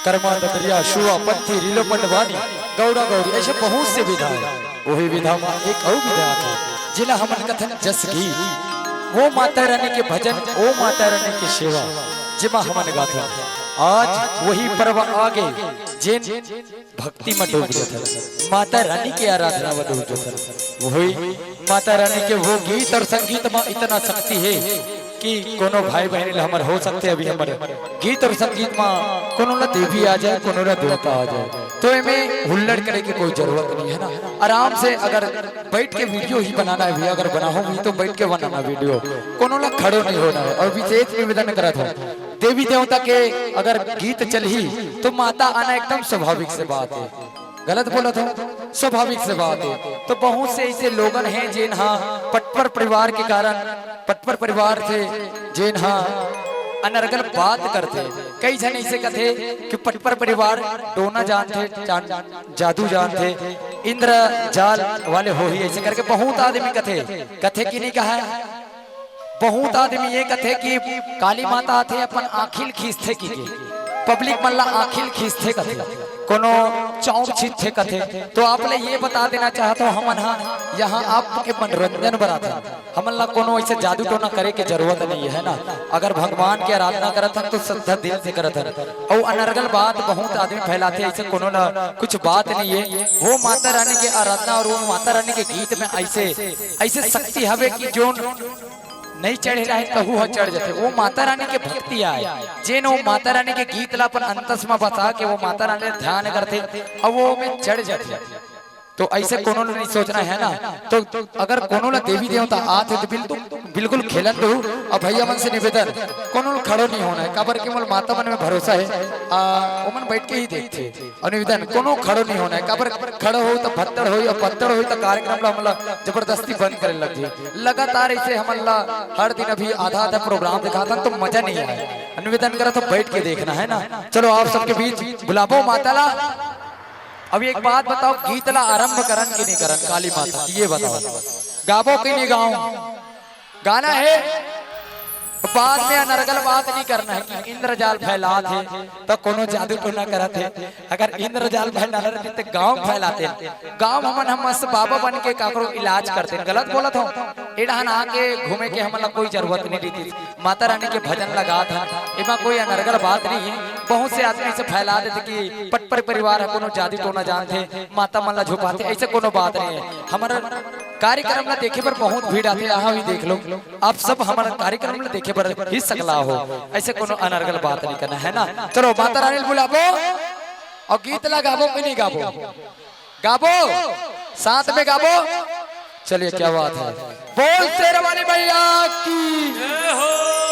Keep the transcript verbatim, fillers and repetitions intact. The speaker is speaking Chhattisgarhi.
कर्मा दतरिया, शुआ पंथी, रीलो पंडवानी, गौड़ा गौरी, ऐसे बहुत से विधा हे। वही विधा म एक अउ विधा आथे, जेला हमन कथन जस गीत। वो माता रानी के भजन, वो माता रानी के सेवा, जेमा हमन गाथन। आज वही पर्व आगे, जेन भक्ति म डूब जथन, माता रानी के आराधना म डूब जथन। वही माता रानी के वो गीत अउ संगीत म इतना शक्ति हे कि कोनो भाई बहिनी ल हमर हो सकथे, अभी हमर गीत अउ संगीत म कोनो ल देवी आ जाए, कोनो ल देवता आ जाए, तो एमे हुल्लड़ करे के कोई जरूरत नहीं हे ना। आराम से अगर बैठ के वीडियो ही बनाना हे भैया, अगर बनाहू भी तो बैठ के बनाना वीडियो, कोनो ल खड़ो नहीं होना हे। अउ विशेष निवेदन करत हूँ, देवी देवता के अगर गीत चलही तो माता आना एकदम स्वाभाविक से बात हे। गलत बोलत हूँ, स्वाभाविक से बात हे। तो बहुत से ऐसे लोगन हे जेन हा पटपर परिवार के कारण, पटपर परिवार से जेन हा अनर्गल बात करथे। कई झन ऐसे कथे कि पटपर परिवार टोना जानथे, जान, जादू जानथे, इंद्रजाल वाले होही, ऐसे करके बहुत आदमी कथे, कथे कि नहीं कहा? बहुत आदमी ये कथे कि काली माता आथे, अपन आँखी ल खींचथे कि के, पब्लिक मन ला आँखी ल खींचथे कथे, कोनो चौंक छींचथे कथे। तो आप ले ये बता देना चाहत हूँ, हमन हा यहाँ आपके मनोरंजन बर आथन, हमन ला कोनो ऐसे जादू टोना करे के जरूरत नहीं हे ना। अगर भगवान के आराधना करत हन तो श्रद्धा दिल से करत हन, अउ अनर्गल बात बहुत आदमी फैलाथे, ऐसे कोनो ना कुछ बात नहीं हे। वो माता रानी के आराधना अउ वो माता रानी के गीत में ऐसे, ऐसे शक्ति हवे कि जो नहीं चढ़े रहे तहू ह चढ़ जाथे। वो माता रानी के भक्ति आय, जेन वो माता रानी के गीत ला अपन अंतस म बसा के वो माता रानी ला ध्यान करथे अउ वो में चढ़ जाथे। तो ऐसे कोनो ल नहीं सोचना हे ना। तो अगर कोनो ला देवी देवता आथे तो बिल्कुल, बिल्कुल खेलन दो। अब भैया मन से निवेदन, कोनो ल खड़ो नहीं होना हे, काबर के मोला माता मन में भरोसा हे, आ, ओमन बैठ के ही देखथे। अउ निवेदन, कोनो खड़ो नहीं होना हे, काबर खड़ो होही त भत्तड़ होही अउ भत्तड़ होही त कार्यक्रम ला हमला जबरदस्ती बंद करे लग जाही। लगातार ऐसे हमन ला हर दिन अभी आधा आधा प्रोग्राम दिखाथन तो मजा नहीं आए। निवेदन करत हूँ बैठ के देखना हे ना। चलो आप सबके बीच बुलाबो माता ला। अब एक बात बताओ, गीत ला आरंभ करन कि नहीं करन काली माता, ये बताओ, गाबो कि नहीं गाऊं? गाना हे, बाद में अनर्गल बात नहीं करना हे कि इंद्रजाल फैलात हे त कोनो जादू टोना करत हे। अगर इंद्रजाल फैलात रहिते त गांव फैलाते, गांव हमन हम मस्त बाबा बन के काकरो इलाज करते। गलत बोलत हूँ? ए डहन आके घूमे के हमन ला कोई जरूरत नहीं रहितिस। माता रानी के भजन लगात हन, एमा कोई अनर्गल बात नहीं हे। बहुत से आदमी ऐसे फैला देथे कि पटपर परिवार ह कोनो जादू टोना जानथे, माता मन ला झुपाथे, ऐसे कोनो बात नहीं हे। हमर कार्यक्रम ला देखे बर बहुत भीड़ आथे, यहाँ भी देख लो, आप सब हमर कार्यक्रम ला देखे बर ही सकला हो, ऐसे कोनो अनर्गल बात नहीं करना हे ना। चलो माता रानी ल बुलाबो अउ गीत ला गाबो कि नहीं गाबो? गाबो, साथ में गाबो। चलिए, क्या बात हे, बोल शेरवाली मैया की।